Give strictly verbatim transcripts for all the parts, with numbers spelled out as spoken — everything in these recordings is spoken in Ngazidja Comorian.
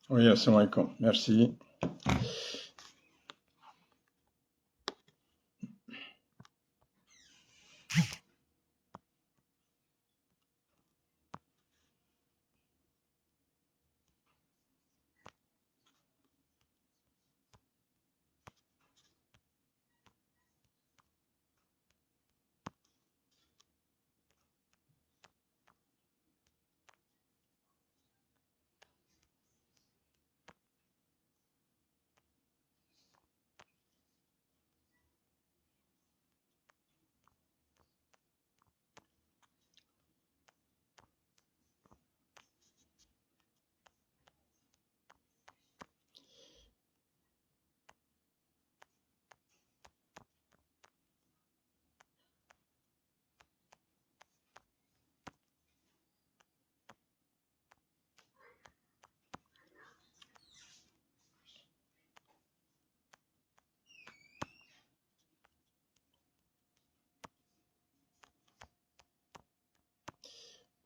Oui, assalamu alaikum. Merci.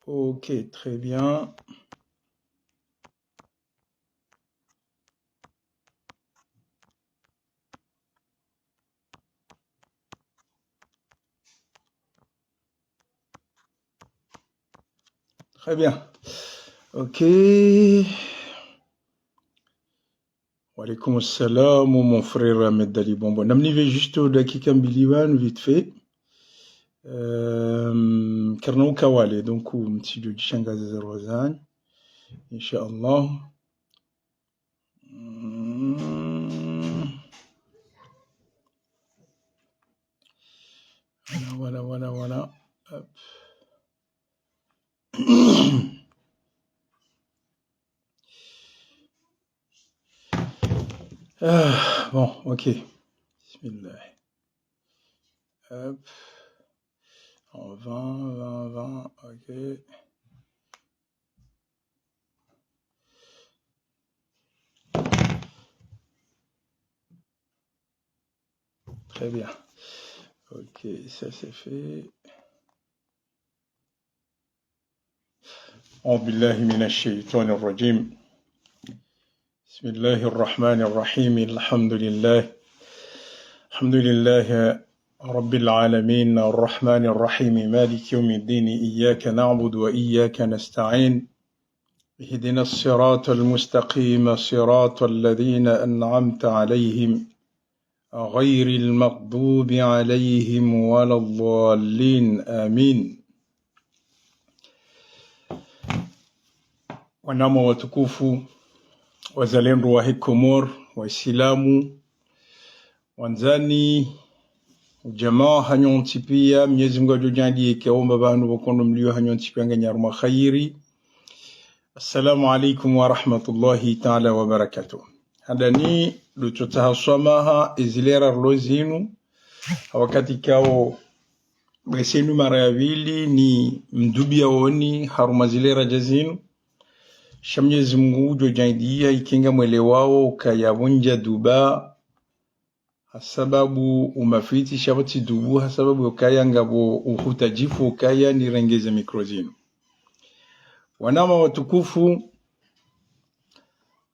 Ok, très bien. Très bien. Ok. Wa alaikum salam, mon frère Ahmed Ali. Bon, bon. Namnive juste dakika mbili pvanu, vite fait. Euh, karna ukawale, donc, mtsidjo djishangaza ze roho zanyu. Inch'Allah. Mm. Voilà, voilà, voilà, voilà. Hop. Ah, bon, ok. Bismillah. Hop. En vingt, vingt, vingt, ok. Très bien. Ok, ça c'est fait. أعوذ بالله من الشيطان الرجيم. بسم الله الرحمن الرحيم. الحمد لله. الحمد لله رب العالمين. الرحمن الرحيم. مالك يوم الدين. إياك نعبد وإياك نستعين. اهدنا الصراط المستقيم. صراط الذين أنعمت عليهم. غير المغضوب عليهم ولا الضالين. آمين. Wananya watukufu, wazalendo wahe Komori, Waislamu, wandzani, ujamaa hanyu ntsi pia, Mnyezi Mungu yadjo djaanliye yeka omba pvanu pvoko ndo mliyo hanyu ntsi pia nganyi harumwa kheri. Assalamu alaikum wa rahmatullahi ta'ala wa barakatuh. Handani, ndo tsotsaha swamaha, ezilera rilo zinu, ha wakati ikao, bwesenu mara ya pvili, ni mdubi yaoni, harumwa zilera dja zinu. Sha Mnyezi Mungu ngudjo djaanliya, yeka ngamwelewao, ukaya pvondja duba, hasababu umafiti, sha pvo tsi dubu, hasababu ukaya ngapvo uhutadjifu ukaya nirengeze mikro zinu. Wananya watukufu,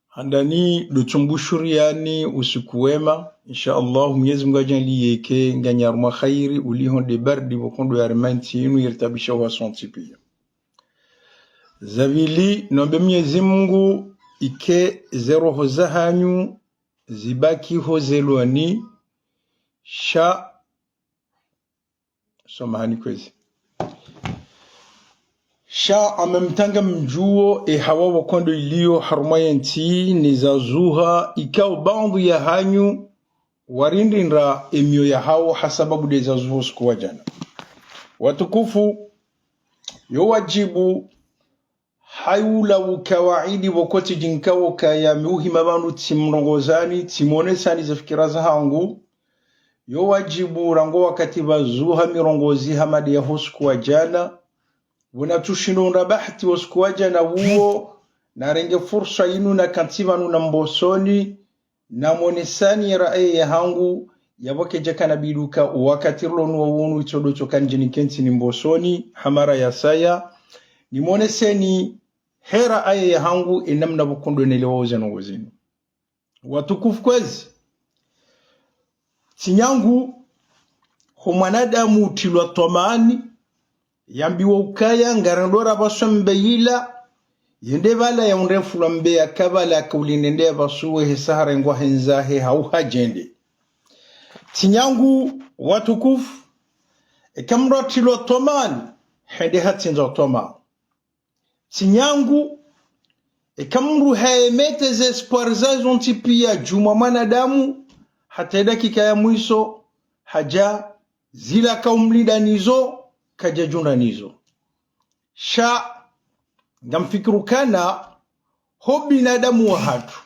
handani ndo tsumbushuriyani usiku wema, inch'Allah, Mnyezi Mungu yadjaanliye yeka nganyi harumwa kheri, uliho nde baridi pvoko ndo yarema ntsi inu, yiritabisha wasontsi pia. Za pvili, nombe Mnyezi Mungu yeka ze roho zahanyu zibaki ho zeloni, sha, samahani kwezi. Sha, ame mtanga mdjuo, e hawa pvoko ndo iliyo harumwa yentsi, ni zazuha, ikao baadhwi yahanyu, warindrindra emiyo yahawo hasababu nde zazuha usiku wa djana. Watukufu, yo wadjibu, hayula ukawaidi pvoko tsi djinka ukaya mi uhima pvanu tsimrongozani, tsimonesani ze fikira zahangu. Yo wadjibu rangu wakati pvazuha mirongozi hama nde yaho usiku wa djana. Pvuna tsushindo unda bahati wo usiku wa djana uwo, narenge fursa inu nakantsi pvanu na mbosoni, namonesani raye yahangu, yapvo kedjakana biduka, wakati rilo nuwo wunu itsodo tsoka ndjeni kentsi ni mbosoni, ha mara ya saya, nimoneseni Hera aye yahangu inamna pvoko ndo nelewa oze ndrongoo zinu. Watukufu kwezi. Tsi nyangu ho mwanadamu utrilwa twamaani, yambiwa ukaya ngarendo rapvaswa mbe yila, yende pvala yaundre mfulwa mbe yaka pvala yakaulinde nde yapvasuwe he sahara ngwa hendza he hau hadjende. Tsi nyangu watukufu, eka mndru atrilwa twamaani, hende hatsindza twamaa. Tsi nyangu, eka mndru haemete ze espoir zahe zontsi pia djuu mwa mwanadamu, hata edakika ya mwiso, hadja zila kaumlinda nizo, kadja djunda nizo. Sha, ngamfikiri ukana, ho binadamu wahatru.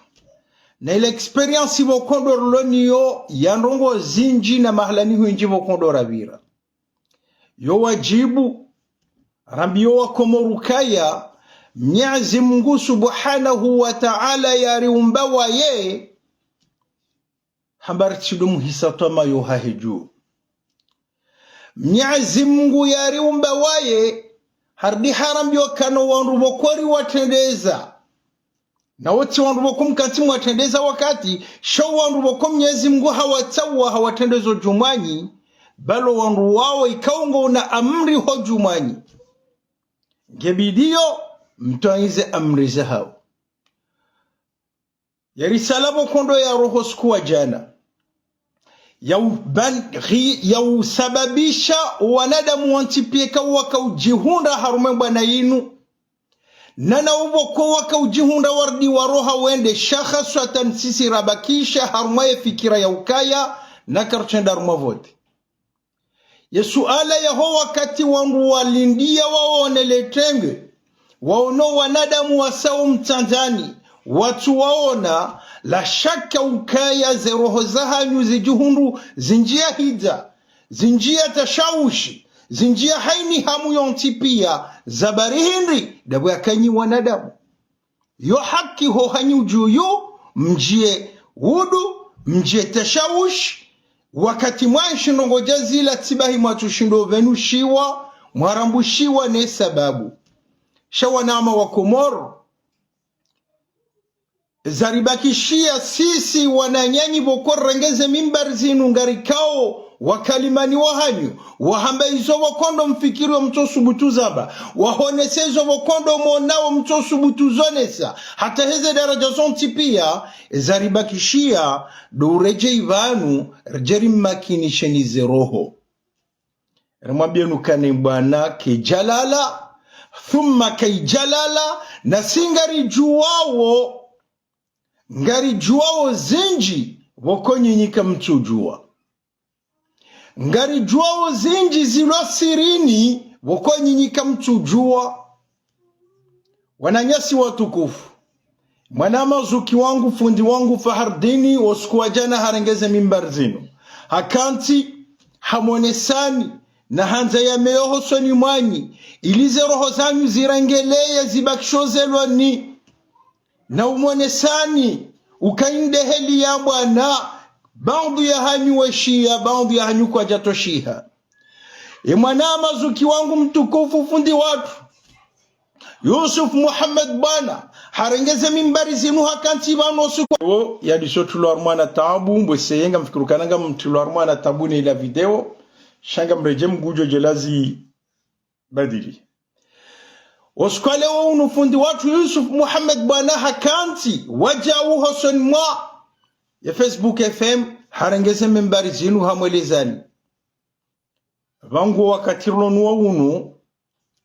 Na ila expérience pvoko ndo rilo niyo, ya ndrongoo zindji na mahalani hwindji pvoko ndo rapvira. Yo wadjibu, rambiyo wakomori ukaya, Mnyezi Mngu Subhanahu wa Ta'ala yariumba waye, hamba ritsidumuhisa twamaa yo hahe djuu. Mnyezi Mngu yariumba waye, harudi harambiwa ukana wandru pvoko riwatrendeza. Na wo tsi wandru pvoko mkantsi mwatrendeza wakati, sha wo wandru pvoko Mnyezi Mngu hawatsauwa hawatrendeza djuu mwanyu, bali wo wandru wawo ikao ngwauna amri ho djuu mwanyu. Ngebidiyo, mtwaize amri zahawo. Ye risala pvoko ndo yaroho usiku wa djana. Ya uban-, ri-, ya usababisha wanadamu wontsi pia eka wakaudjihundra harumwa e bwana yinu. Na na wo pvoko wakaudjihundra warudi waroha wende sha haswatan sisi rabakisha harumwa ye fikira ya ukaya na karutsenda harumwa vote. Ye suala yaho wakati wandru walindiya waone le trenge, waono wanadamu wasao mtsandzani, watsu waona, la shaka ukaya ze roho zahanyu zidjihundru, zindjiya hidza, zindjiya tashawushi, zindjiya haini hamu yontsi pia, za bari hindri, ndapvo yaka nyi wanadamu. Yo haki ho hanyu djuu yu, mdjiye wudu, mdjiye tashawushi, wakati mwaenshi ndrongoo dja zila tsi bahi mwatsushindo pvenu shiwa, mwarambushiwa ne sababu. Sha wananya wa Komori, zaribakishiya sisi wananyanyu pvoko rengeze mimbari zinu ngarikao wakalimani wahanyu, wahamba izo pvoko ndo mfikiriyo mtsosubutu zamba, wahonese izo pvoko ndo mwonao mtsosubutu zonesa, hata heze daraja zontsi pia, zaribakishiya, ndo uredjeyi pvanu, ridje rimakinisheni ze roho. Rimwambiyeni ukana e bwana kayidjalala, thumma kayidjalala, na si ngaridjuwawo, ngaridjuwawo zindji, pvoko nyinyi kamtsudjuwa. Ngaridjuwawo zindji zilo sirini, pvoko nyinyi kamtsudjuwa. Wananyasi watukufu, mwananya mazuki wangu, fundi wangu, Fahardini, wo usiku wa djana harengeze mimbari zinu. Hakantsi, hamonesani, na handza yameyo hosoni mwanyu, ili ze roho zanyu zirengeleye zibakisho zeloni. Na umonesani, uka inde heli ya bwana, baadhwi yahanyu weshiya, baadhwi yahanyu kwadjatoshiha. E mwananya mazuki wangu mtukufu fundi watru, Yusuf Muhammad Bwana, harengeze mimbari zinu hakantsi pvanu wo usiku. Wo, yadisotulwa harumwa na tabu, mbwese yenga mfikiri ukana ngamtrilwa harumwa na tabu ne ila video, sha ngamredjeyi mgudjo djelazi badili. Wo usiku wa leo unu fundi watru Yusuf Muhammad Bwana hakantsi, wadjau hosoni mwa ye Facebook F M, harengeze mimbari zinu hamwelezani. Pvangu wakati rilo nuwo unu,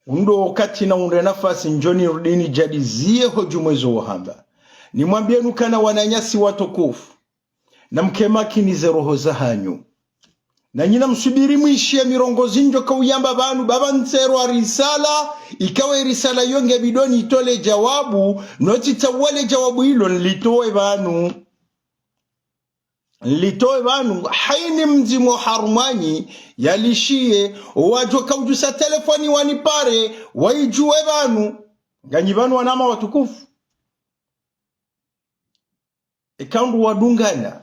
unu ndo wakati na undre nafasi ndjo nirudi nidjadiziye ho djumwa ezo wahamba. Nimwambiyeni ukana wananyasi watukufu, na mkemakini ze roho zahanyu. Na nyinyi na msubiri mwishiye mirongozi ndjo kauyamba pvanu, pvapvo ntserwa risala, ikawo e risala yo ngebidiyo nitole djawabu, no tsitsaha wale djawabu ilo nilitowe pvanu. Nilitowe pvanu, haini mdzima harumwanyu, yalishiye, wadjo kaudjusa telefoni wanipare, wayidjuwe pvanu. Nganyi pvanu wananya watukufu. Eka wandru wadungana,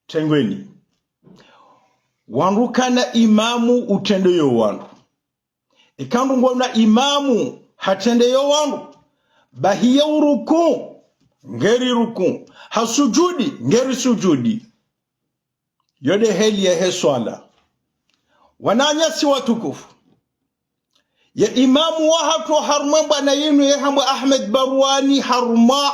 trengweni. Wandru kana imamu utrendeyo wandru. Eka wandru ngwauna imamu hatrendeyo wandru, Bahi ye uruku, ngeri ruku. Hasujudi, ngeri sujudi. Yo nde heli yahe swala. Wananyasi watukufu. Ye imamu wahatru harumwa ye bwana yinu yehambwa Ahmed Barwani harumwa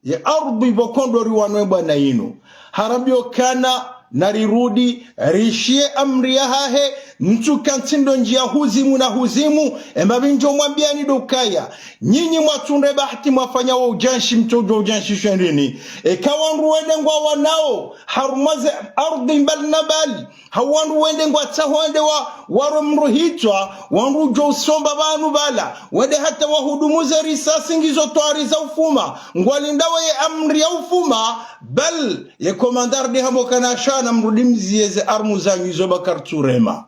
ye ardhwi pvoko ndo riwanwa ye bwana yinu. Harambia ukana narirudi, rishiye amri yahahe, ntsu kantsi ndo ndziya huzimu na huzimu, ema pvi ndjo mwambiyani ndo ukaya. Nyinyi mwatsunde bahati mwafanya wo udjanshi, mtsodjo udjanshi shwendeni. Eka wandru wende ngwawanao, harumwa ze ardhwi mbali na mbali, hau wandru wende ngwatsaho wende wa, waro mdru hitswa, wandru udjo usomba pvanu pvala, wende hata wahudumu ze risasi ngizo twari za ufuma, ngwalindawo ye amri ya ufuma, bal, ye komandar nde hambwa ukana sha namrudi mziye ze armu zanyu izo ba kartsurema.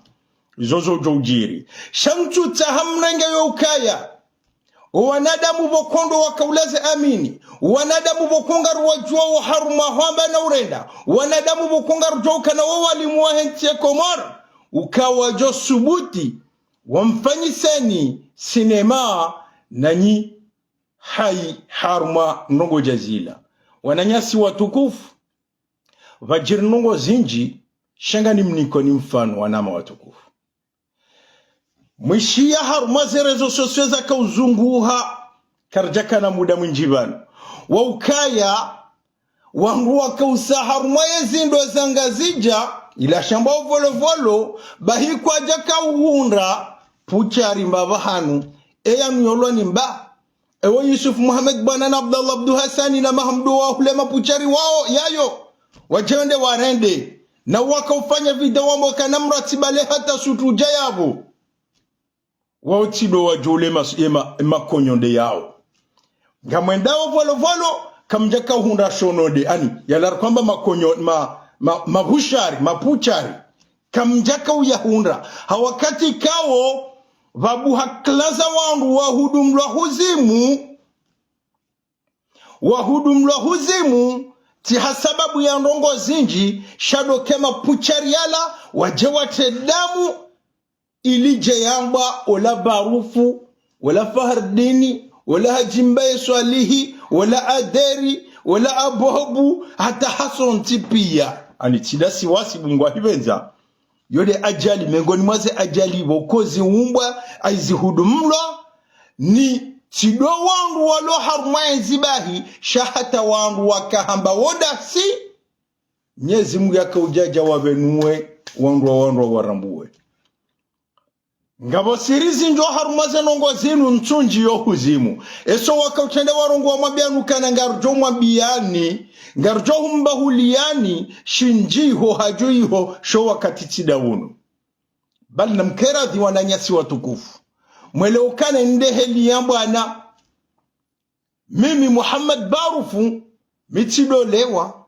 Izo zo udjo udjiri. Sha ntsu tsaha mnenge yo ukaya. Owanadamu pvoko ndo wakaulaze amini. Owanadamu pvoko ngaruwadjuwa wo harumwa hwamba na urenda. Owanadamu pvoko ngarudjuwa ukana wo walimu wahe ntsi ye Komori. Ukawadjo subuti wamfanyiseni sinema nanyi hayi harumwa ndrongoo dja zila. Wananyasi watukufu. Pvadjiri ndrongoo zindji, sha nganimnikoni mfano wanama watukufu. Mwishiya harumwa ze réseaux sociaux zakauzunguha, karidjakana muda mwindji pvanu. Wa ukaya, wandru wakausa harumwa ye zindro za Ngazidja, ila shambwa uvolovolo, bahi kwadjaka uhundra, puchari mba pvahanu, eya miyolwa ni mba. Ewo Yusuf Mohamed Bwana na Abdallah Abdou Hassani na Mahamudu wa hule mapuchari wawo yayo. Wadje wende warende. Na wakaufanya video wambo kana mratibale hata sutu dja yapvo. Wawo tsi ndo wadjo ule mas-, ye ma-, ye makonyo nde yawo. Ngamwendao pvolo pvolo, kamdjaka uhundra shono nde. Ani, yala rikwamba makonyo, ma-, ma-, mapuchari, mapuchari. Kamdjaka uyahundra. Ha wakati kawo, pvabuha klaza wandru wahudumlwa huzimu, wahudumlwa huzimu, tsi ha sababu ya ndrongoo zindji, sha ndo ke mapuchari yala, wadje watre damu, ili dje yambwa, ola Barufu, ola Fahardini, ola Hadji Mbaye Swalihi, ola Aderi, ola Abobu, hata hasontsi piya. Ani tsi nda siwasi bungwa hipvendza. Yo nde ajali, mengoni mwa ze ajali pvoko ziumbwa, ayi zihudumlwa, ni tsi ndo wandru walo harumwa ye ntsi bahi, sha hata wandru wakahamba wo ndasi, Mnyezi Mungu yakaudjadja wapvenuwe, wandru wa wandru warambuwe. Ngapvo siri zindji harumwa ze ndrongoo zinu ntsu ndji yo huzimu. Eso wakautrende warongowa wamwambiyani ukana ngarudjo mwambiyani, ngarudjo humbahuliyani, shindji ho hadjo iho, sho wakati tsi nda unu. Bali namkeradhi wananyasi watukufu. Mwelewe ukana nde heli ya bwana. Mimi Mohamed Barufu, mi tsi ndo lewa,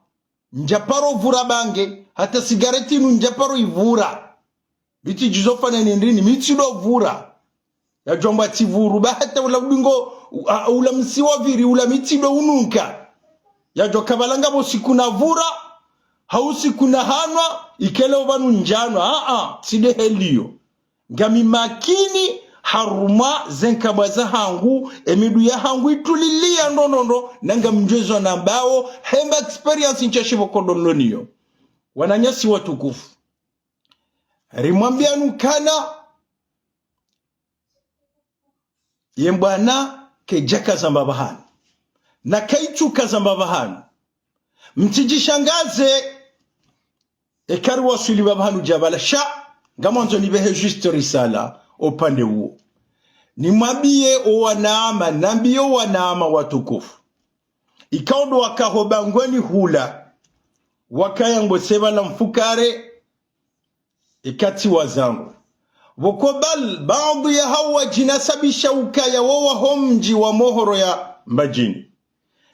ntsaparo vura bange, hata sigareti inu ntsaparo ivura. Mi tsi djizo fanya nindrini, mi tsi ndo vura. Yadjo amba tsi vuru, ba hata ula udingo, u-, a-, ula msi wa viri, ula mi tsi ndo ununka. Yadjo kapvala ngapvo siku navura, hau siku nahanwa, ikele opvanu ndjanwa, a-a, tsi nde heli yo. Ngami makini harumwa ze nkabwa zahangu, emindru yahangu ituliliya ndrondrondro, na ngamdjwezo nambawo, hemba expérience ntsashi pvoko ndo nilo nayo. Wananyasi watukufu. Rimwambiyani ukana, ye bwana kedjaka zamba pvahanu. Na kaitsuka zamba pvahanu. Mtsidjishangaze, eka riwaswili pvahanu djapvala sha, ngamwandzo nipvehe juste risala, opvande uwo. Nimwambiye owanama, nambiye owanama watukufu. Ikao ndo wakaho bangweni hula, wakaya ngwese pvala mfukare, ikatsi wazangu. Pvoko bal, baadhwi yahawo wadjinasabisha ukaya wo waho mdji wa mohoro ya Mbadjini.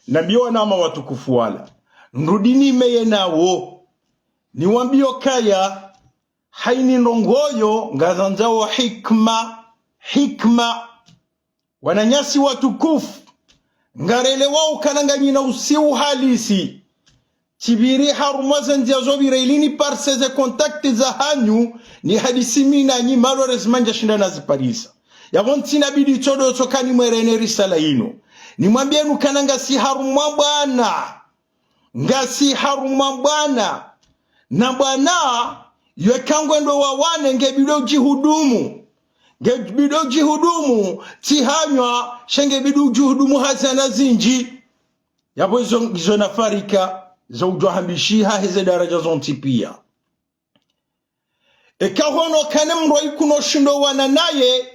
Nambiye owanama watukufu wala. Nirudi nimeye nawo. Niwambiye ukaya, hayini ndrongoo yo, ngazandzawo hikma, hikma. Wananyasi watukufu, ngarelewao ukana nganyina usiu halisi. Tsipviri harumwa ze ndziya zo pvira ili niparise ze contact zahanyu, nihadisi mi nanyi, malheureusement ntsashinda naziparisa. Yapvo ntsina budi tsodo tsoka nimwerene risala inu. Nimwambieni ukana ngasi harumwa bwana. Ngasi harumwa bwana. Na bwana, yeka ngwendo wawane ngebidi udjihudumu. Ngebidi udjihudumu, tsi hanywa, sha ngebidi udjihudumu ha zana zindji. Yapvo izo, izo nafarika, zo udjo hambishiha heze daraja zontsi pia. Eka hono kana mdru ikuno shindo wana naye,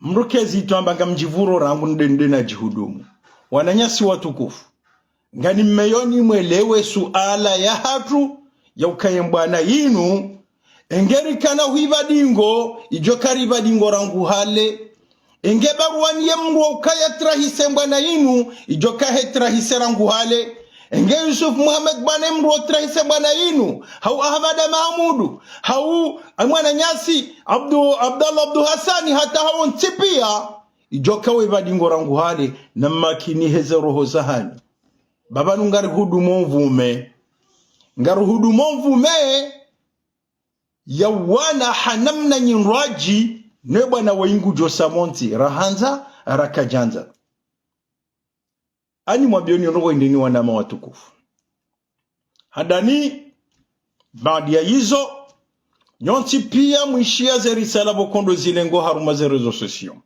mdru kezi itwamba ngamdjipvuro rangu nde nde nadjihudumu. Wananyasi watukufu. Ngani mmeyo nimwelewe suala yahatru, ya ukaya mbwana yinu, enge rikana hwipva dingo, idjo karipva dingo rangu hale. Enge Barwani ye mdru wa ukaya trahise mbwana yinu, idjo kahe trahise rangu hale. Enge Yusuf Muhammad bwana ye mdru wa trahise mbwana yinu, hau Ahmada Mahamudu, hau mwananyasi Abdu, Abdallah Abdu Hasani hata hawontsi pia, idjo kawe pva dingo rangu hale, na makini heze roho zahanyu. Baba nu ngarihudumo mvume. Ngarihudumo mvume, ya wana ha namna nyindji, ne bwana wa ingu djo samontsi, rahandza, rakadjandza. Ani mwambioni ono ko indeni wanama watukufu. Handani, baada ya izo, nyontsi pia mwishiya ze risala pvo kondo zilengo harumwa ze réseaux sociaux.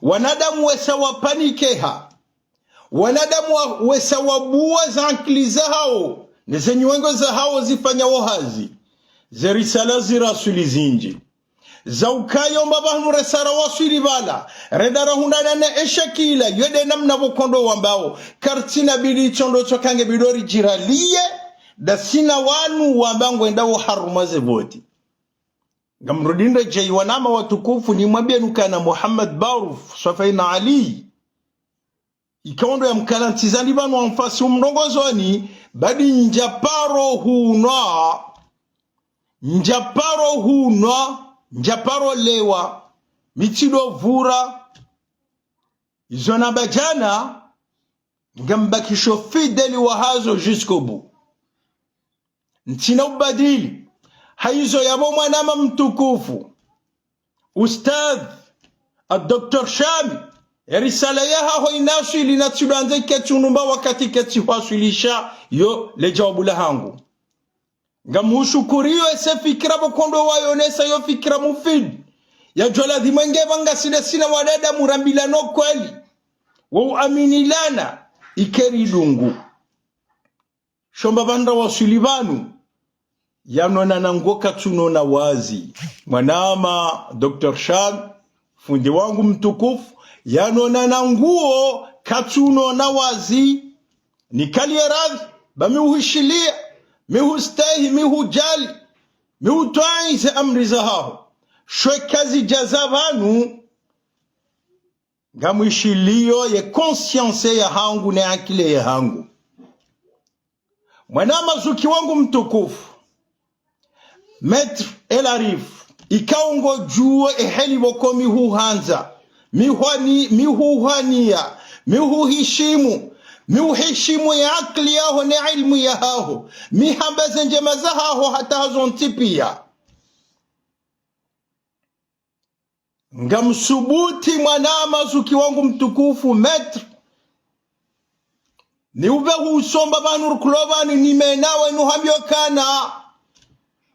Wanadamu wesa wapanikeha. Wanadamu wa, wesa wabuwa ze ankili zahawo, ne ze nyiwengo zahawo zifanyao hazi. Ze risala ziraswili zindji. Za ukaya omba pvanu resa rawaswili pvala, renda rahundrana ne eshakila, yo nde namna pvo kondo wambao, karitsina bidi tsondo tsoka ngebidi ridjiraliye, ndasi na wanu wamba ngwendao harumwa ze voti. Ngamrudi ndedjeyi wanama watukufu nimwambieni ukana Muhammad Baruf, Swafaina Ali, ika ondo ya mkalantsiza ndi pvanu amfasi umrongozoni, badi ndja paro hunwa, ndja paro hunwa, ndja paro lewa, mi tsi ndo pvura. Izo namba djana, ngambakisho fidèle wahazo jusqu'au bout. Ntsina ubadili. Haizo yapvo mwanama mtukufu, Ustadh, al-Docteur Shami, ye risala yahaho inaswili na tsi ndo andza iketsi unumba wakati ketsi hwaswilisha yo le djawabu lahangu. Ngamhushukuriyo ese fikira pvo kondo wayonesa yo fikira mufidi. Ya djo ladhima nge pvanga sile sina wanadamu rambilana o kweli. Wo uaminilana, ikeri dungu. Sha omba pvanu rawaswili pvanu, yanonana nguo katsunona wazi. Mwanama, Docteur Shami, fundi wangu mtukufu, yanonana nguo katsunona wazi. Nikaliye radhi, ba mi uhishiliya, mi hustehi, mi hudjali, mi utwayi ze amri zahaho. Shwe kazidja za pvanu, ngamwishiliyo ye conscience yahangu ne akili yahangu. Mwanama zuki wangu mtukufu, Maître El Arif, ikao ngodjuwo eheli pvoko mi huhandza, mi hwani, mi huhwaniya, mi huhishimu, mi uhishimu ye akili yaho ne ilmu yahaho, mi hamba ze ndjema zahaho hata hazontsi pia. Ngamsubuti mwanama zuki wangu mtukufu, Maître. Ni upve husomba pvanu rukulo pvanu ni mena wenu hambiyo kana.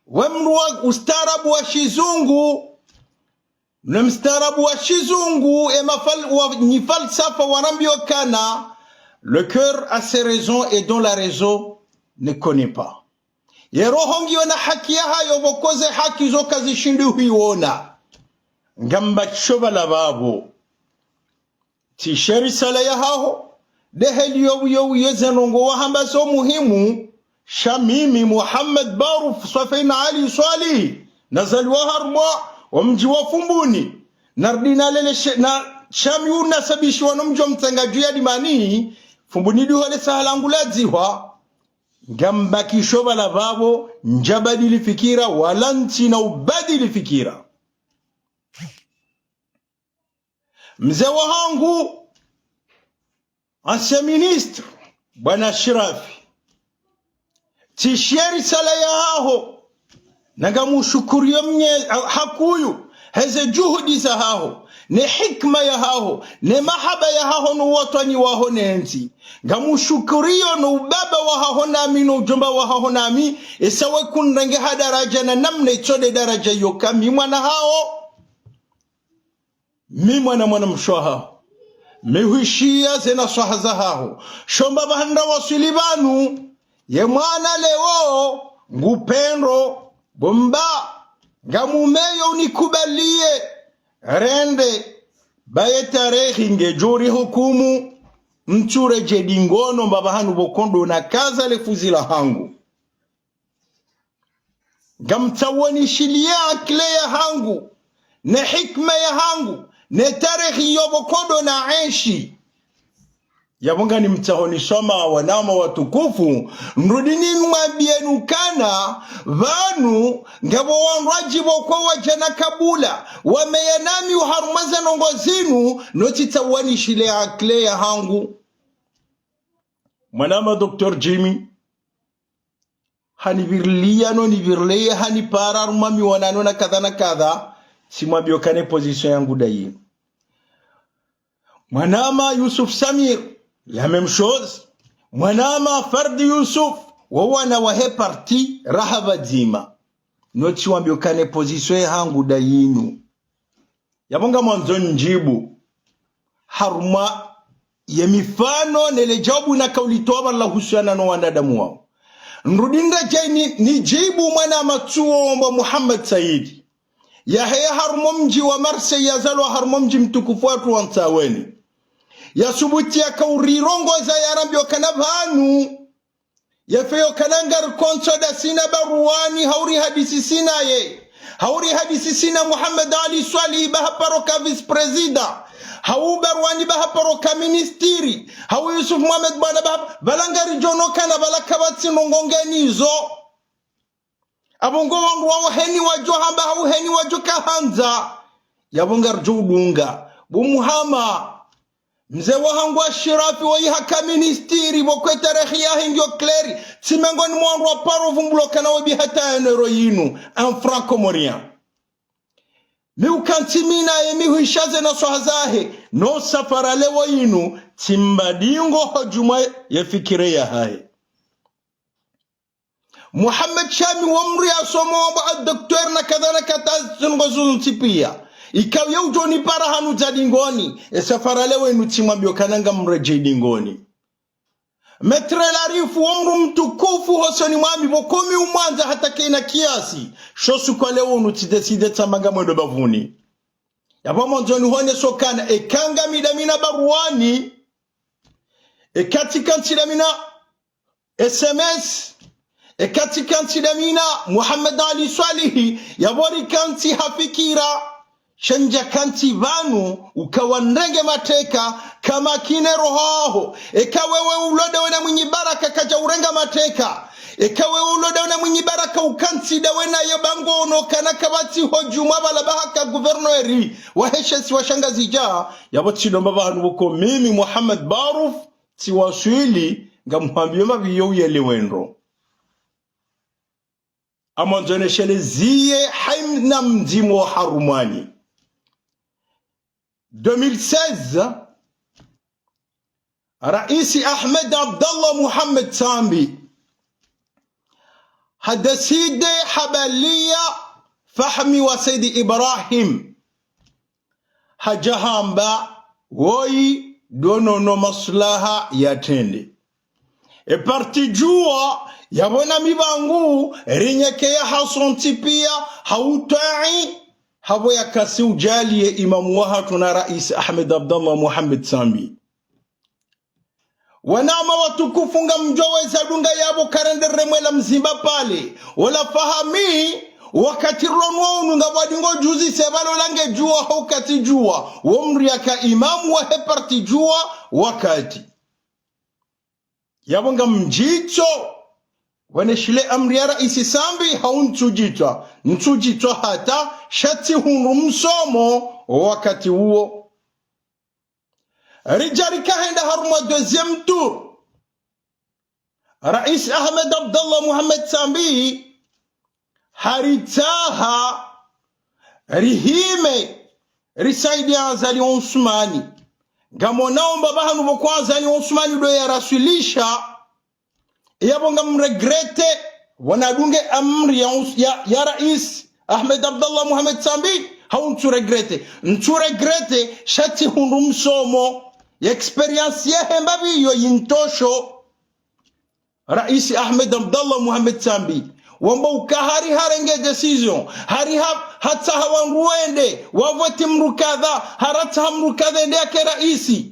We mdru wa ustaarabu wa shizungu. Ne mstaarabu wa shizungu, e mafal-, wa, nyi falsafa warambiyo kana, le cœur a ses raisons et dont la raison ne connaît pas. Ye roho ngiyo na haki yahayo, pvoko ze haki zo kazishindi huiwona. Ngambakisho pvala pvapvo. Tsi she risala yahaho, ndeheli yo wiyo wiyo ze ndrongoo wahamba zo muhimu, sha mimi Muhammad Baruf Swafaina Ali Swalihi, nazaliwa harumwa wo mdji wa Fumbuni, narudi nalele she-, na sha mi unasabishiwa no mdji wa Mtsanga dju ya Dimani, Fumbuni ndiho le saha langu ladzihwa, ngambakisho pvala pvapvo, ndjabadili fikira, wala ntsina ubadili fikira. Mze wahangu, ancien ministre, bwana Ashirafi. Tsi she risala yahaho, na ngamushukuriyo mnye, hakuyu, heze juhudi zahaho, ne hikima yahaho, ne mahaba yahaho no watwani waho ne ntsi. Ngamushukuriyo no ubaba wahaho nami, no udjomba wahaho nami, esa wekunrenge ha daraja na namna itso nde daraja yoka mi mwana haho. Mi mwana mwanamshe wahaho. Mi hwishiya ze naswaha zahaho. Sho mba pvahanu waswili pvanu. Ye mwana leo, ngupvendro, bo mba, ngamumeyo unikubaliye, rende, ba ye tarehi ngedjo rihukumu, ntsuredjeyi ngono mba pvahanu pvoko ndo nakaza le fuzi lahangu. Ngamtsaho nishiliye akili yahangu, ne hikima yahangu, ne tarehi yo pvoko ndo naenshi. Yapvo nganimtsaho nisome wananya watukufu, nirudi nimwambiyeni ukana, pvanu, ngapvo wandru wadji pvoko wadja na kabula, wameya nami oharumwa ze ndrongoo zinu, no tsitsaho nishiliye akili yahangu. Mwananya Docteur Jimmy, hanipviriliya no nipvirileye, hanipara harumwa miwonano na kadha na kadha, tsimwambiyo ukana ye position yangu nda yinu. Mwananya Youssouf Samir, la même chose. Mwananya Fard Youssouf, wo wana wahe parti raha pvadzima. No tsiwambiyo ukana ye position yahangu nda yinu. Yapvo ngamwandzo nidjibu harumwa ye mifano ne le djawabu nakaulitowa pvala lahusiana no wanadamu wawo. Nirudi niredjeyi ni, nidjibu mwananya Tsuombo Muhammad Said. Yaheya harumwa mdji wa Marseille, yazalwa harumwa mdji mtukufu watru wa Ntsaweni. Yasubuti yakaurirongoza yarambiyo ukana pvanu. Yefeyo ukana ngarikontsi nda sina Baruani, hau rihadisi sina ye. Hau rihadisi sina Mohamed Ali Soilihi, ba haparo ka vice-président. Hau Baruani ba haparo ka ministre. Hau Youssouf Mohamed Boina ba hap-, pvala ngaridjo ona ukana pvala kapvatsi ndrongoo nge nizo. Apvo ngo wandru wawo heni wadjo hamba hau heni wadjo kahandza. Yapvo ngaridjo udunga. Bo Muhama. Mze wahangu Ashirafi woyi haka ministre, pvoko ye tarehi yahe ngiyo clair, tsi mengoni mwa wandru waparo pvumbulwa ukana wo bi hata ye nero yinu, un franc-comorien. Mi ukantsi mi naye mi hwisha ze naswaha zahe, no safara leo yinu, tsimba dingo hodjumwa ye fikira yahahe. Mohamed Shami wo mdru yasoma wamba a docteur na kadha na kadha, ze ndrongoo zontsi piya. Ikao ye udjo nipara hanu dja dingoni, ye safara leo yinu tsimwambiyo ukana ngamredjeyi dingoni. Maître Larifou wo mdru mtukufu hosoni mwami, pvoko mi umwandza hata kayina kiasi, sho suku wa leo unu tsidécidé tsamba ngamwendo bapvuni. Yapvo mwandzo nihonese ukana, eka ngami nda mi na Baruani, eka tsikantsi nda mi na S M S, eka tsikantsi nda mi na Mohamed Ali Soilihi, yapvo rikantsi ha fikira, sha ndjakantsi pvanu, uka wanirenge mateka, kamakine roho yaho, eka wewe ulo ndawe na Mwinyi Baraka kadja urenga mateka, eka wewe ulo ndawe na Mwinyi Baraka ukantsi ndawe naye ba ngo ono ukana kapvatsi hodjumwa pvala ba haka gouverneur, wahe she isiwa sha Ngazidja, yapvo tsinomba pvahanu pvoko mimi Mohamed Barouf, tsiwaswili, ngamhambiyo mapvi yo uyelewe ndro. Amwandzo nisheleziye hayina mdzima harumwani. Deux mille seize, Raisi Ahmed Abdallah Mohamed Sambi hadécidé habaliya Fahmi wa Said Ibrahim. Hadja hamba woyi ndo nono maslaha yatrende. E parti Juwa, yapvo na mi pvangu, rinyekeya hasontsi piya, ha utwayi, hapvo yakasi udjaliye imamu wahatru na Raisi Ahmed Abdallah Mohamed Sambi. Wananya watukufu ngamdjo weza dunga yapvo karende remwela mzimba pvale. Ola Fahmi, wakati rilo nwa unu ngapvo adi ngo juzi se pvale ola nge Juwa hau katsi Juwa. Wo mdru yaka imamu wahe parti Juwa wakati. Yapvo ngamdjitso, waneshile amri ya Raisi Sambi hau ntsudjitswa. Ntsudjitswa hata, sha tsihundru msomo wakati uwo. Ridja rikahenda harumwa deuxième tour. Raisi Ahmed Abdallah Mohamed Sambi haritsaha rihime risaidiya Azali Assoumani. Ngamonao amba pvahanu pvoko Azali Assoumani ndo yaraswilisha. Yapvo ngam regretter, pvo nadunge amri ya, ya, ya Raisi Ahmed Abdallah Mohamed Sambi, hau ntsu regretter. Ntsu regretter, sha tsihundru msomo. Ye expérience yahe mbapvi iyo yintosho. Raisi Ahmed Abdallah Mohamed Sambi, wamba uka hari harenge décision, hari ha, hatsaha wandru wende, wavoti mndru kadha, haratsaha mndru kadha yende yake raisi.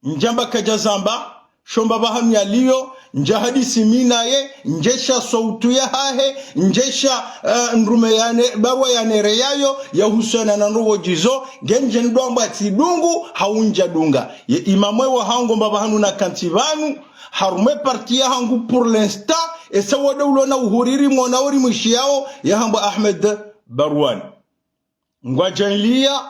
Ndjamba kadja zamba, sho amba pvahanu yaliyo, ndja hadisi mi naye, ndjesha sautu yahahe, ndjesha, eh, ndrume yane, barua yanereyayo, yahusiana na ndrongoo djizo, ngendje ndo amba tsidungu, hau ndjadunga. Ye imamu wa hangu amba pvahanu nakantsi pvanu, harumwa ye parti yahangu pour l'instant, esa wade ulo na uhuriri mwana uri mwishiyao, yahambwa Ahmed Barwane. Ngwadjaliya,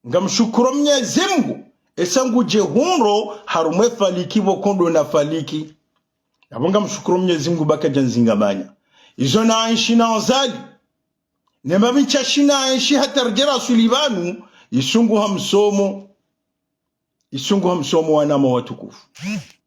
ngamshukuru Mnyezi Mngu, esa ngudje hundro harumwa ye faliki pvoko ndo nafaliki. Yapvo ngamshukuru Mnyezi Mngu ba kadja nzingamanya. Izo naenshi na Azali. Ne mbapvi ntsashi naenshi hata ridje raswili pvanu, isunguha msomo. Isunguha msomo wananya watukufu.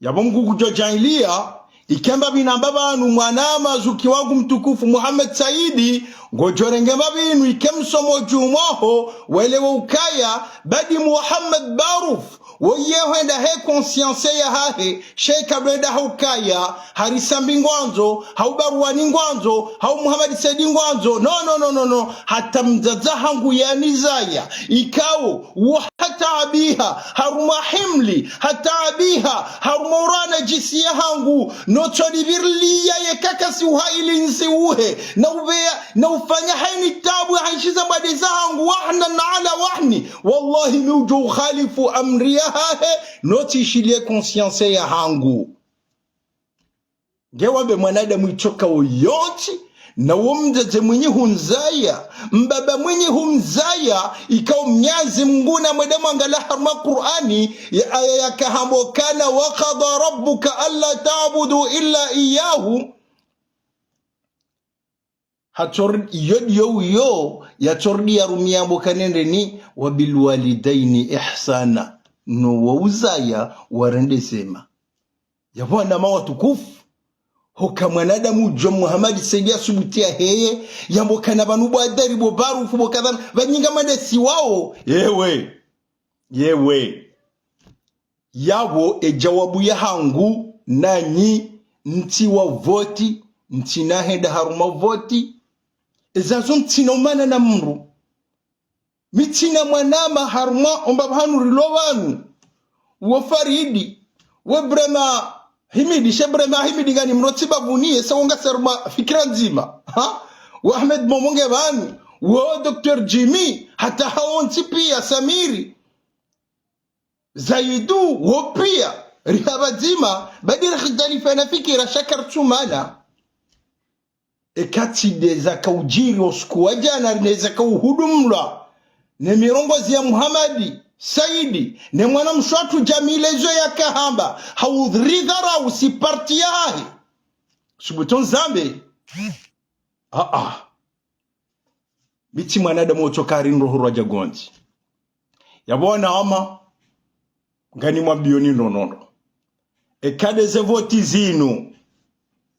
Yapvo Mngu ngudjo djaliya, ike mbapvi namba pvanu mwananya zuki wangu mtukufu Mohamed Saidi, ngodjo renge mbapvi inu ike msomo dju mwaho, welewe ukaya, badi Mohamed Barouf, woyi hwenda he conscience yahahe, sha ika ndo hwenda ha ukaya, hari Sambi ngwandzo, hau Barwane ngwandzo, hau Mohamed Saidi ngwandzo. No, no, no, no, no. Hata mdzadze hangu yanizaya, ikao, wo hataabiha, harumwa himli, hataabiha, harumwa urana djisi yahangu, no tso nibirliya ye kakasi uha ili nsi uhe, na ubeya, na ufanya hayini tabu ya hanshiza mbade zahangu, wahnan ala wahni. Wallahi, mi udjo ukhalifu amri yahahe, no tsishiliye conscience yahangu. Nge wambe mwanadamu itsoka woyontsi, na wo mdzadze mwinyi humzaya, mbaba mwinyi humzaya, ikao Mnyezi Mngu na mwende mwangala harumwa Kur'ani, ye aya yaka hamba ukana, وقضى ربك ألا تعبدوا إلا إياه. Hatsor-, iyo ndiyo uyo, yatsordi yarumiya amba ukana nendeni, وبالوالدين إحسانا. No wo uzaya, warende zema. Yapvo wananya watukufu, hoka mwanadamu udjo Mohamed Saidi yasubuti yaheye, yambe ukana pvanu bo adari bo Barouf bo kadha, pvanyinga madesi wao. Yewe. Yewe. Yapvo ye djawabu yahangu, nanyi, ntsi wa voti, ntsina henda harumwa voti. Ezazo ntsina umana na mndru. Mi tsina mwananya harumwa, amba pvahanu rilo pvanu. Wo Faridi, wo Brema Himidi, she Brema Himidi ngani mrotsi bapvuni, esa wo ngasi harumwa fikira ndzima. Ha? Wo Ahmed Momo nge pvanu, wo Docteur Jimmy, hata hawontsi piya Samiri. Zaidu, wo piya, riha pvadzima, badi rakhidalifa na fikira sha kartsumana. Eka tsi nde zaka udjiri usiku wa djana, ne zaka uhudumlwa, ne mirongozi ya Mohamed Saidi, ne mwanamshe watru Jamila izo yaka hamba, hau ridharau si parti yahahe. Subutu nizambe. Ah, ah. Mi tsi mwanadamu otsoka hari ndrohorwa dja gondzi. Yapvo wananya, ngani mwambiyoni ndrongoo. Eka nde ze voti zinu,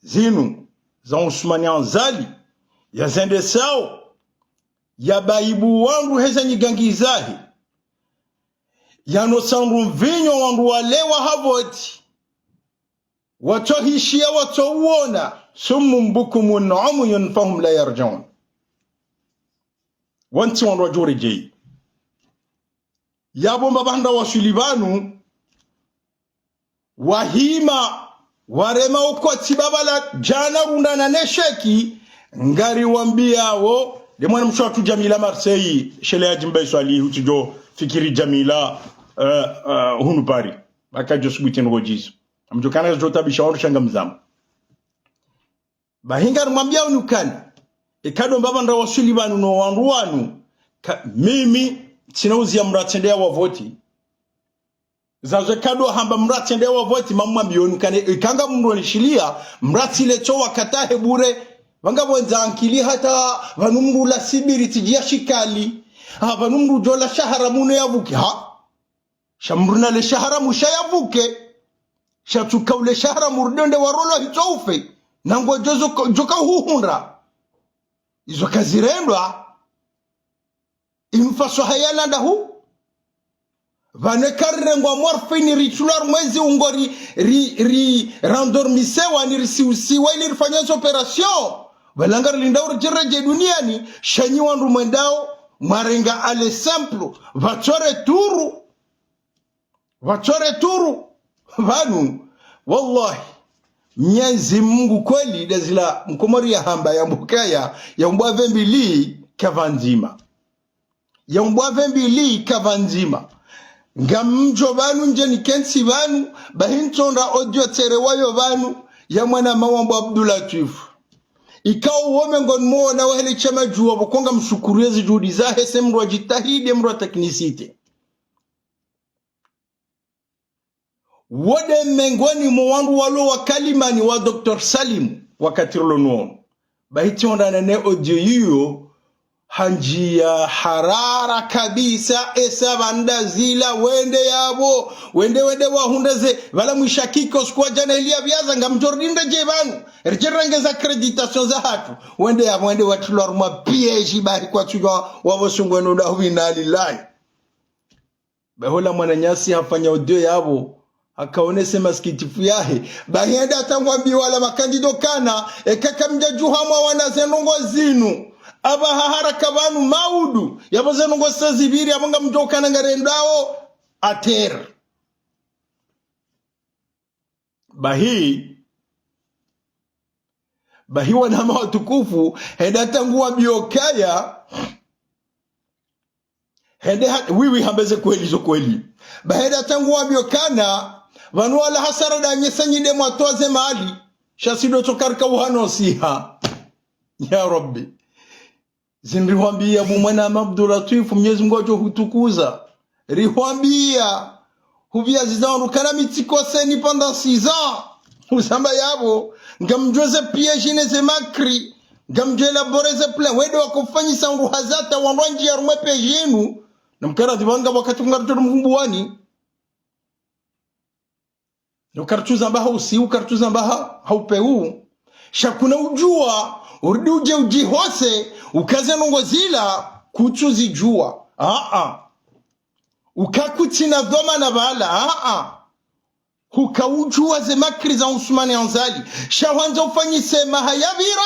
zinu, za Assoumani Azali, yazendesao, yabaibu wandru heza nyigangi zahe, yanosa ndru mvinyo wandru walewa ha voti. Watsohishiya, watsouona, صم بكم عمي فهم لا يرجعون. Wantsi wandru wadjo redjeyi. Yapvo mbapvi nda waswili pvanu, wahima, warema ukotsi baba la djana rundana ne sheki, ngari wambiyao, nde mwanamshe watru Jamila Marseille, shele ya djimba iswali, hutsidjo fikiri Jamila, eh, eh, hunu Paris. Ba kadjo subuti ndrongoo djizo. Amdjo kana zidjo tabisha wandru sha ngamzambo. Bahi ngarimwambiyao ni ukana, eka ndo mbapvi nda waswili pvanu no wandru wanu, ka, mimi, tsina uziya mndru atsende ya wavoti. Zazo eka ndo hamba mndru atsende ya wavoti, mamwambiyoni ukana, eka nga mndru onishiliya, mndru atsile tso wakati wahe bure, pvanga pvondza ankili hata pvanu mndru la sibiri tsidjiya shikali. Ha, pvanu mdru udjo la shahara munu yavuke, ha? Sha mdru na le shahara musha yavuke. Sha tsuka ule shahara mdru ndo nde warolo hitswa ufe. Nangu djo zo ka-, djo ka huhundra. Izo kazirendwa. Imfaso hayalanda hu. Pvanu eka rirengwa morphine ritsulwa harumwa ezi ungo ri, ri, ri, rendormisewa ni risiusiwa ili rifanye zi opération. Pvala ngarilinda uredjeredje duniani, sha nyi wandru mwendao, mwarenga aller simple, pvatsu retour. Pvatsu retour. Pvanu, wallahi, Mnyezi Mungu kweli, ndazila mkomori yahamba yamba ukaya, yaumbwa pvembili kapvandzima. Yaumbwa pvembili kapvandzima. Ngamdjo pvanu ndje nikentsi pvanu, bahi ntsonda audio tsere wayo pvanu, ya mwanama wambwa Abdulatif. Ikao wome ngoni mwana wahe le shama djuwa, pvoko ngamshukuru yezi juhudi zahe, se mdru wa jitihadi, mdru wa technicité. Wo nde mengoni mwa wandru walo wa kalimani wa Docteur Salim, wakati rilo nuwo. Bahi tsi ondana ne audio yiyo, hanjiya harara kabisa, esa pvanda zila, wende yapvo, wende, wende wahundre ze, pvala mwisha kiko siku wa djana ili ya pviaza, ngamdjo ridinda dje pvanu, ridje rirenge ze accréditation zahatru, wende yapvo, wende watrilwa harumwa piège, bahi kwatsudjuwa, wapvo sungwenu da hu inna lillahi. Bahi ola mwananyasi hafanya audio yapvo, hakaonese masikitifu yahe. Bahi hende hata ngwambiwa wala makandida ukana, eka kamdja djuha mwawana ze ndrongo zinu. Apvaha haraka pvanu maudu, yapvo ze ndrongo zisa zipviri, apvo ngamdjo ukana ngarendao, à terre. Bahi, bahi wanama watukufu, hende hata nguwambiwa ukaya, hende ha-, oui, oui, hamba ze kweli, zo kweli. Bahi hende hata nguwambiwa ukana, pvanu wala hasara da nyesa nyi nde mwatowa ze mali, sha si ndo tsoka rika uhanosiha. Ya Rabbi. Zinu rihwambiya bo mwanama Abdulatif, Mnyezi Mungu ngudjo hutukuza. Rihwambiya, hupviya ziza wandru kana mi tsikoseni pendant six ans. Usamba yapvo, ngamdjuwa ze piège ne ze makri, ngamdjuwa élaborer ze plan, wende wakofanyisa wandru hazata wandru wanjiya harumwa piège inu, na mkara dhibanga wakati kungarutoro mvumbuwani. No karitsuzamba ha usiu, karitsuzamba ha, ha upeu. Sha kuna udjuwa, urudi udje udjihose, uka ze ndrongo zila, kutsuzidjuwa. Aa. Uka kutsina dhwamana pvala, aa. Huka udjuwa ze makri za Usmani Azali. Sha hwandza ufanyise maha yapvira.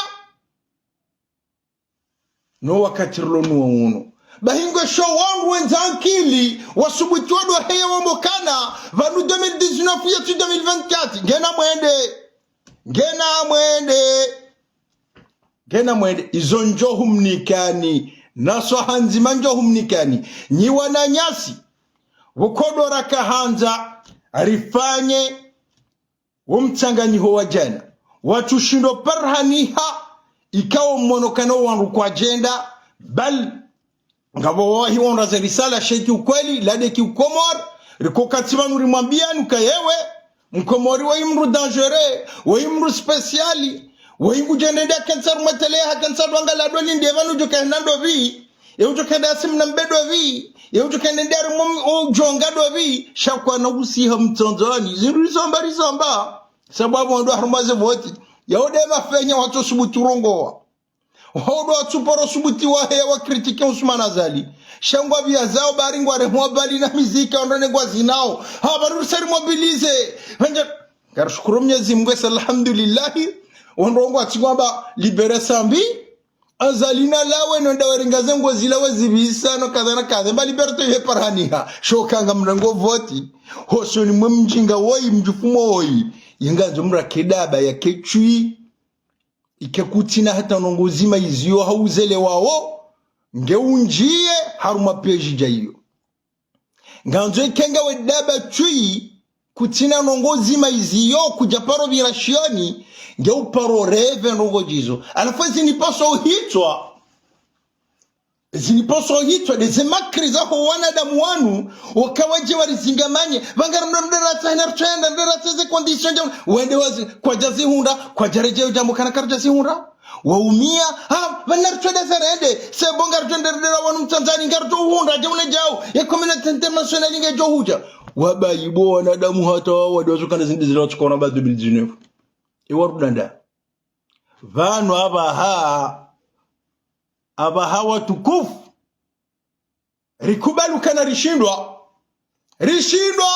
No wakati rilo nuwo unu. Bahi ngwesho wandru wendza ankili, wasubuti wadwa heya wambe ukana, pvanu deux mille dix-neuf yatsi deux mille vingt-quatre. Ngena mwende. Ngena mwende. Ngena mwende. Izo ndjo humnikani. Nasaha ndzima ndjo humnikani. Nyi wananyasi. Pvoko ndo raka handza. Rifanye wo mtsanganyiho wa djana, watsushindo parihaniha, ikao mwono ukana wandru kwadjenda, bal, ngapvo wahi wandru ze risala sheki ukweli, lade ki ukomori, riko kati pvanu rimwambiyani uka yewe, mkomori weyi mndru dangereux, weyi mndru spécial, weyi ngudjenda nde akentsi harumwa télé, hakentsi ndo angalia ndo linde pvanu djo kahenda ndopvi, ye udjo kenda asi mna mbedo pvi, ye udjo kenda ndari mum-, udjonga ndo pvi, sha kwana usiha mtsandzani, zindru risomba risomba. Sababu wandru harumwa ze voti, yao nde mafenya watsosubuti urongowa. Wao ndo watsuparo subuti waheya wa critiquer Usmani Azali. Sha ngwapviya zao bari ngwaremwa mbali na miziki, wandru ne ngwazinao. Ha, bari risari mobiliser. Pvandza, ngarishukuru Mnyezi Mungu, esa alhamdulillahi. Wandru ngwatsi ngwamba libérer Sambi. Azali nalawe no ndawe ringa ze ngo zila wezipvisa no kadha na kadha. Mba liberté ye parihaniha. Sho kanga mrengo voti. Hosoni mwe mdjinga woyi, mdjufumo woyi. Yinga ndzo mrake daba yake tswi. Ike kutsina hata ndrongo ndzima iziyo ha uzele wawo. Nge unjiye harumwa piège dja iyo. Ngandzo ike ngawe daba tswi, kutsina ndrongo ndzima iziyo, kudja paro pvira shioni, nge uparo rêver ndrongo djizo. Halafu zinipaso uhitswa. Zinipaso uhitswa, nde ze makri zaho wanadamu wanu, waka wadje warizingamanye, pvangara mdru mdru ratsaha ina ritsenda, mdru ratsaha ze conditions dja, wende wazi, kwadja zihundra, kwadja redjeyo djambo kana karadja zihundra. Waumia, ha, pvanu ritsoda sa rende, c'est bon, ngaritsoenderera wanu Mtsandzani, ngaritsohundra, djauna djau, ye communauté internationale ngedjo hudja. Wabayi bo wanadamu hata wawo wadwazo kana zindru zila watsukona ba deux mille dix-neuf. Ewa rudanda. Pvanu apvaha, apvaha watukufu. Rikubali ukana rishindwa. Rishindwa,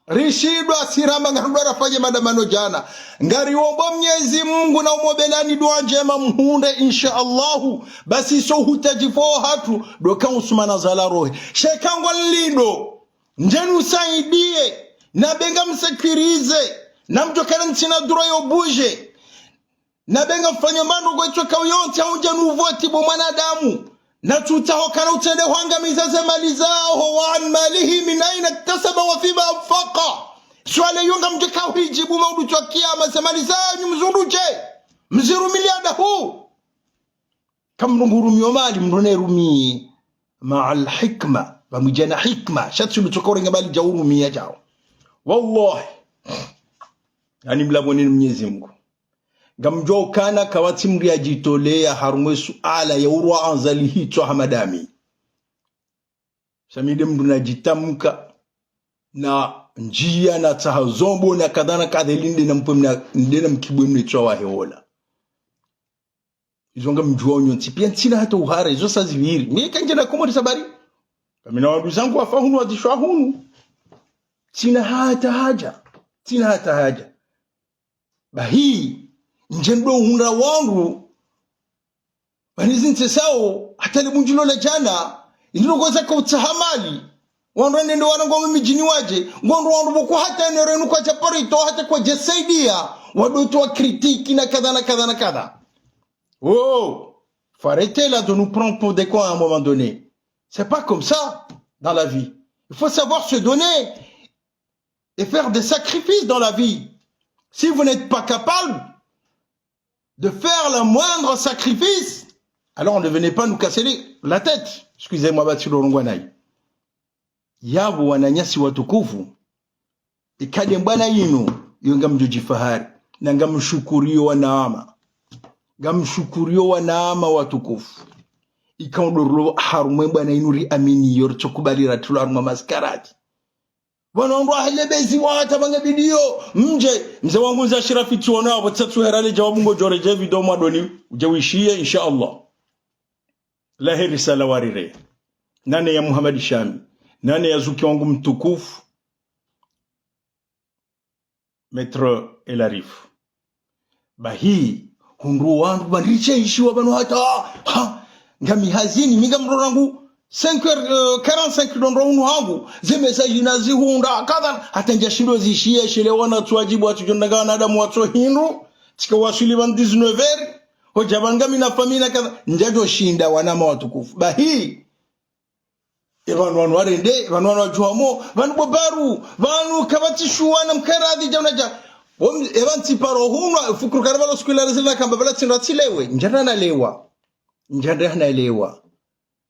rishindwa, si ramba ngarudwa rafanye maandamano djana. Ngariombo Mnyezi Mungu na umwombelani dua ndjema mhundre, insha Allahu. Basi so hutaji fo hatru, ndo ka usumana zala rohe. Sheka ngwa nlindo, ndjeni usaidiye, na be ngamsécurisé, na mdjokana ntsina droit yo bouger. Na be ngamfanyo mbandro kwetso kauyontsi haundja nuvoti bo mwanadamu. Na tsutsaho kana utsende hwangamiza ze mali zaho, وعن ماله من أين اكتسبه وفيما أنفقه. Swala iyo ngamdjo kauhidjibu maudu tswa kiyama, ze mali zanyu mzundrudje. Mzirumiliya dahu. Kamdru ngurumiyo mali, mdru nerumiye مع الحكمة, pvamwedja na hikma. Sha tsi ndo tsoka urenga mali dja urumiya djao. Wallahi. Ani mlapvo nini Mnyezi Mungu. Ngamdjo ukana kawatsi mdru yadjitoleya harumwa ye suala ya urwa Azali hitswa Hamada Amini. Sha mi nde mdru nadjitamka, na ndjiya, na tsaha zombo, na kadha na kadha, ili nde na mpwe mna, nde na mkibwe mna itswa wahe ola. Izo ngamdjuwa nyontsi, piya ntsina hata uhara, izo sa zipviri. Mi kandje na Komori sabari. Kamina wanduzangu wafa hunu, wadzishwa hunu. Tsina hata haja. Tsina hata haja. Bahi, ndje ndo hundra wandru, pvanu zintsi zawo, hata le bundjilo la djana, indilo koza kautsaha mali. Wandru wende ndo wana ngwao midjini wadje, ngondro wandru pvoko hata eneo renu kwadja paro itowa hata kwadja saidiya, wandru tu wa critique na kadha na kadha na kadha. Oh, faut arrêter là de nous prendre pour des cons à un moment donné. C'est pas comme ça dans la vie. Il faut savoir se donner et faire des sacrifices dans la vie. Si vous n'êtes pas capable de faire le moindre sacrifice, alors ne venez pas nous casser les- la tête. Excusez-moi, ba tsi ndo rongwa nayi. Yapvo wananyasi watukufu, ikade mbwana yinu, iyo ngamdjo djifahari. Na ngamshukuriyo wanama. Ngamshukuriyo wanama watukufu. Ikao ndo rilo harumwa mbwana yinu riamini yo ritsokubali ratrilwa harumwa maskarati. Pvanu wandru wahelebezi wata pvanga bidiyo. Mdje, mze wangu nza shirafi tsi wona, apvo tsatsu herale djawabu ngodjo redjeyi video mwadoni, udje wishiye, insha Allah. La heri sala warire. Nane ya Muhammad Shami. Nane ya zuki wangu mtukufu. Maître Elarif. Bahi, hundru wandru pvandri tse ishiwa pvanu hata, ha, ngami hazini, mi ngamdro rangu cinq heures, euh, quarante-cinq ndo ndro hunu hangu, ze message nazihundra, kadha, hata ndja shindo zishiye, shile wana tsu wadjibu, watsu djo ndanga wanadamu watso hindru, tsika waswili pvanu dix-neuf heures, hodja pvanu ngami na famille na kadha, ndjadjo shinda wanama watukufu. Bahi, e pvanu wanu warende, e pvanu wanu wadjuhamo, pvanu bo baru, pvanu kapvatsi shuwa na mkaradhi djauna dja. Wom-, e pvanu tsi paro hunwa, fukuru kara pvalo siku ila rezili na kamba pvala tsi ndra tsilewe, ndjandra nalewa. Ndjandra nalewa.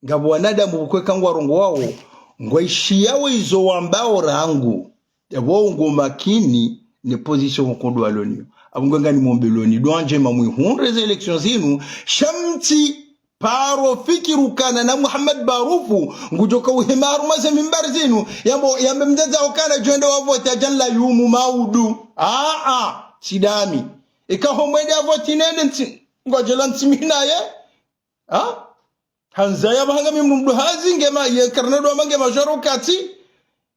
Ngapvo wanadamu pvoko eka ngwarongowawo, ngwaishiyawo izo wambao rangu. Yapvo ngo makini ne position nkodo waloniyo. Apvo ngwe ngani mombeloni dua ndjema mwihundre ze élections zinu, sha mtsi paro fikiri ukana na Muhammad Barufu ngudjoka uhema harumwa ze mimbari zinu, yambo, yambe mdzadze ukana djwende wavoti adja nla yumu maudu. Aa, tsi ndami. Eka ho mwende avoti nende ntsi, ngwadjela ntsi mi naye. Ha? Handza yapvo hanga mi mdru mdru hazi ngema ye karna dua mange majoro kati.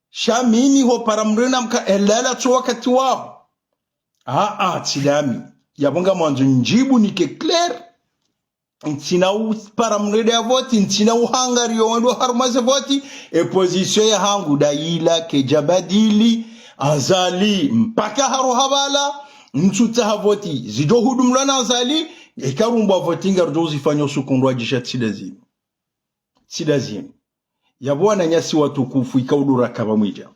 Sha mimi ho para mdru na mka elala tso wakati waho. Aa, tsi ndami. Yapvo ngamwandzo ndjibu nike clair. Ntsina upara mdru ende avoti, ntsina uhangariyo wandru harumwa ze voti. E position yahangu ndayila, kedjabadili, Azali, mpaka haro hapvala, ntsutsaha voti zidjo hudumulwa na Azali, eka rumbwa voti ngarudjo uzifanya usuku ndrwadjisha tsi ndazini. Tsi ndazini. Yapvo wananyasi watukufu, ikao ndo raka pvamwedja.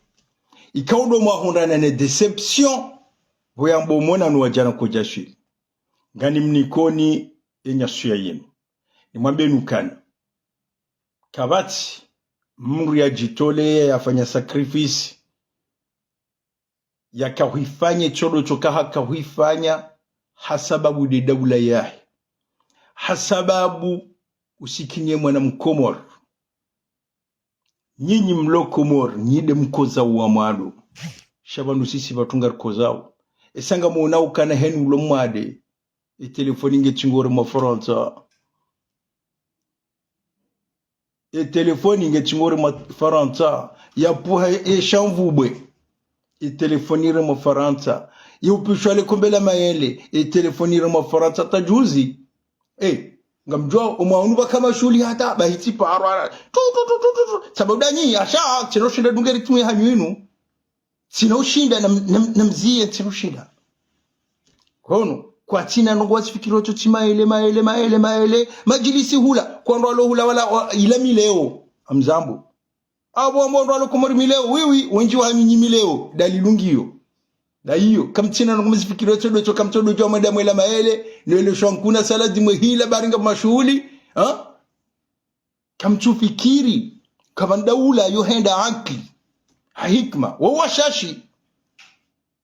Ikao ndo mwahundrana ne déception, pvo yambo mona nuwa djana kodja shili. Ngani mnikoni ye nyasuya yinu. Nimwambeni ukana. Kapvatsi mdru yadjitoleya yafanya sacrifice, yakahwifanya tsodo tsoka hakahwifanya, ha sababu nde daula yahe. Hasababu usikinie mwana Mkomori. Nyinyi mlo Komori, nyi nde mkozao wa mwando. Sha pvanu sisi pvatru ngarikozao. Esa ngamwona ukana henu ulo mwade. E telefoni nge tsi ngore mwa Farantsa. E telefoni nge tsi ngore mwa Farantsa. Yapvuha e shamvubwe. E telefoni re mwa Farantsa. Ye upvishwa le kombe la mayele. E telefoni re mwa Farantsa. Hata juzi. Eh, ngamdjuao, omwaha unu pvaka mashuhuli hata, bahi tsi paro ara. Tu, tu, tu. Sababu ndanyi, asha, tsina ushinda dunge ritmu yahanyu inu. Tsina ushinda na, na, na mzie, tsina ushinda. Kono, kwatsina ndrongo wazifikiri otso tsi mayele, mayele, mayele, mayele. Madjilisi hula, kwa ndo walo hula wala, wa, ila mileo. Amzambo. Apvo ambo ndo walo Komori mileo, wiwi, wendji wahanyu nyi mileo, dalili ngiyo. Nda iyo, kamtsina ndrongo mzifikiri otso ndo tso, kamtso ndo djo mada mwela mayele, no ele shwankuna saladi mwe hila bari nga mashuhuli, ha? Kamtsufikiri, kapvana daula yo henda ankili, ha hikima, wo washashi,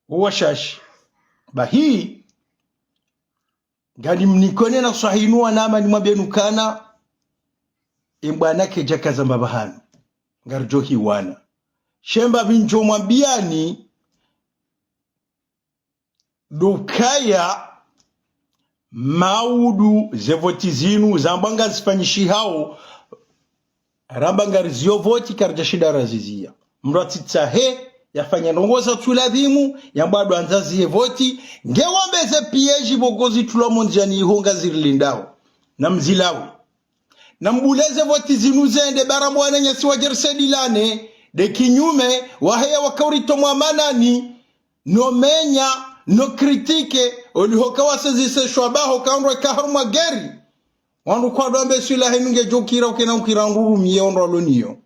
wo washashi. Bahi, nganimnikone na swahinu wanama nimwambieni ukana, e mbwana kedja kaza mbapvi hanu. Ngaridjo hiwana. She mbapvi ndjo mwambiani, ndo ukaya maudu ze voti zinu, zambwa ngazifanyishihao, ramba ngarizio voti, karidja shinda razizia. Mndru atsitsahe, yafanya ndrongo zatsu ladhimu, yambwa ndo andza ziye voti, nge wambe ze piège pvoko zitulwa mondziani iho ngazirilindao. Na mzilawe. Na mbule ze voti zinu zende bara mwananyasi wadje risaidilane, nde kinyume, waheya wakauritowa mwa manani, no menya, no critiquer, oliho kawasezise shwaba ho kaundrwa eka harumwa guerre. Wandru kwado wambe swila henu ngedjo ukira ukena ukira ndruru miye ondro aloniyo.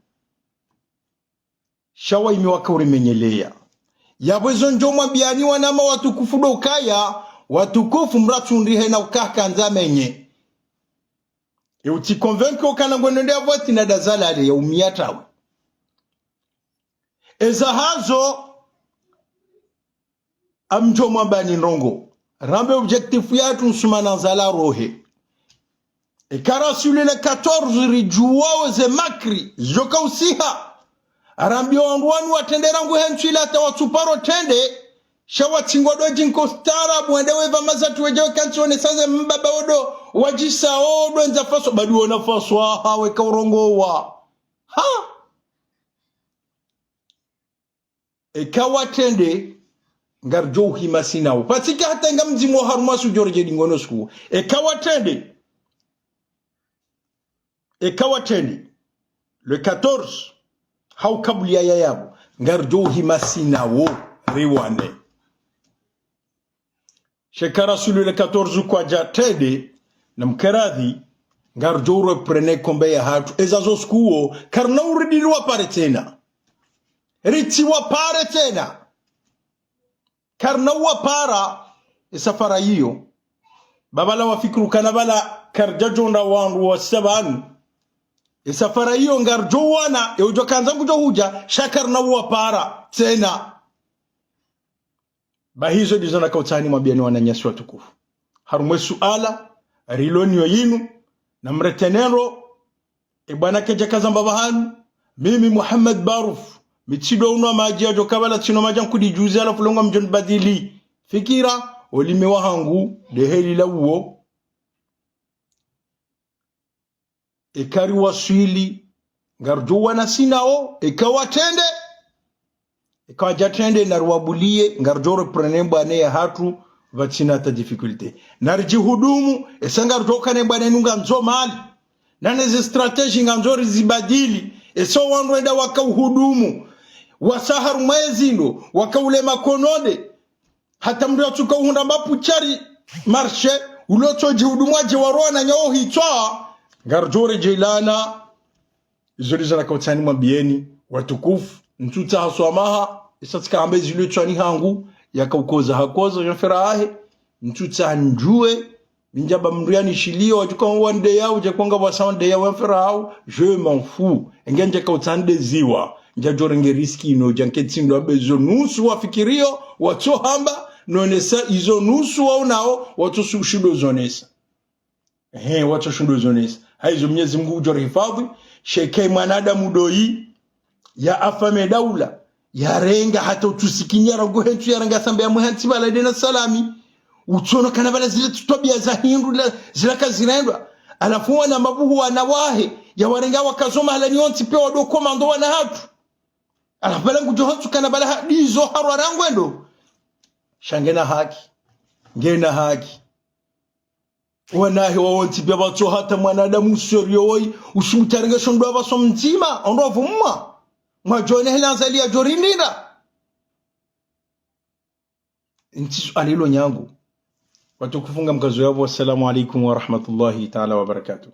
Sha wa imi wakaurimenyeleya. Yapvo ezo ndjo mwambiani wanama watukufu ndo ukaya, watukufu mratsu ndrihe na ukaka ndza menye. E utsi convaincu ukana ngwendo nde ya voti na dazalale ya umia tawe. Eza hazo amdjo mwambani ndrongo. Rambe objectif yatru nsuma na ndzala rohe. Eka rasuli le quatorze ridjuwao ze makri, zidjoka usiha. Arambiya wandru wanu watrende rangu he ntsu ila hata watsuparo trende. Sha watsingwa ndo djinko stara, mwende wepva mazatu wedja weka ntsi wonesa ze mbaba wodo, wadjisa wodo ndza faswa, badi wona faswa, ha weka urongowa. Ha! Eka watrende, ngaridjo uhima sinawo. Patsika hata nga mdzimu wa harumwa sudjo redjei ngono suku. Eka watrende. Eka watrende. Le quatorze. Hau kabla ya yapvo. Ngaridjo uhima sinawo. Riwane. Sheka rasuli le quatorze kwadja trende, na mkeradhi, ngaridjo ureprene kombe yahatru. Eza zo sukuwo, karina uridili wapare tsena. Ritsi wapare tsena. Karina uwapara, esafara iyo. Ba pvala wafikiri ukana pvala karidja djonda wandru wasita pvanu. Esafara iyo ngaridjo wana, eudjo kandza ngudjo hudja, sha karina uwapara, tsena. Bahi izo ndizo nakautsani mwambiani wananyasi watukufu. Harumwa e suala, rilo niyo yinu, na mretenero, e bwana kedja kaza mbapvi hanu, mimi Muhammad Baruf, mi tsindo unwa madji yadjo kabala tsinwa madji ankudi juzi halafu longwa mdjo nibadili fikira, olime wahangu, ndeheli la uwo. Eka riwaswili, ngaridjo wana sinawo, eka watrende, eka wadja trende, nariwabuliye, ngaridjo reprene mbwane yahatru, pvatsina hata difficulté. Naridjihudumu, esa ngaridjo kana mbwane inu ngandzo mali. Nane ze stratégie ngandzo rizibadili, esa wandru wenda wakauhudumu. Wasa harumwa ezindo, wakaule makonode. Hata mndru yatsuka uhundra mbapu tsi ari marché, ulo tso djihudumu wadje warowa na nyawo hitswa, ngaridjo redjeilana. Izo ndizo nakautsani mwambieni, watukufu, ntsutsaha swamaha, esa tsika hamba ezilo itswani hangu, yakaukoza hakoza, yamfera ahe, ntsutsaha ndjuwe, mi ndjamba mndru yanishiliyo, wadjuka wandeyao, udja kwanga wasa wandeyao, yamfera hao, je m'en fous. Enge ndjaka utsandeziwa, ndjadjo renge risque ino, djanke tsindo ambe zo nusu wafikiriyo, watso hamba, nonesa izo nusu waonao, watso su-, shindo zonesa. Ehe, watso shindro zonesa. Hayizo Mnyezi Mungu udjo rihifadhwi, sha eka mwanadamu doyi, ya afame daula, yarenga hata utusikinya rangu hentsu yarenga sambe ya muhantsi bala dena salami. Utsono kana bala zile twabiya za hindru la, zila kazirendwa. Halafu wana mabuhu wana wahe, yawarenga wakazo mahala ni wontsi piya wado komando wana hatru. Halafu bala ngudjo hantsu kana bala ha, ndizo harwa rangu endo. Sha ngena haki. Ngena haki. Wanahe wawontsi piya pvatso hata mwanadamu useriyo woyi, ushimutarengesho ndo apvaso mdzima, ondo avumwa. Mwadjone hela Azali yadjo rindinda. Ntsi suala ilo nyangu. Watukufu ngamkazo yapvo, assalamu alaikum wa rahmatullahi ta'ala wa barakatuh.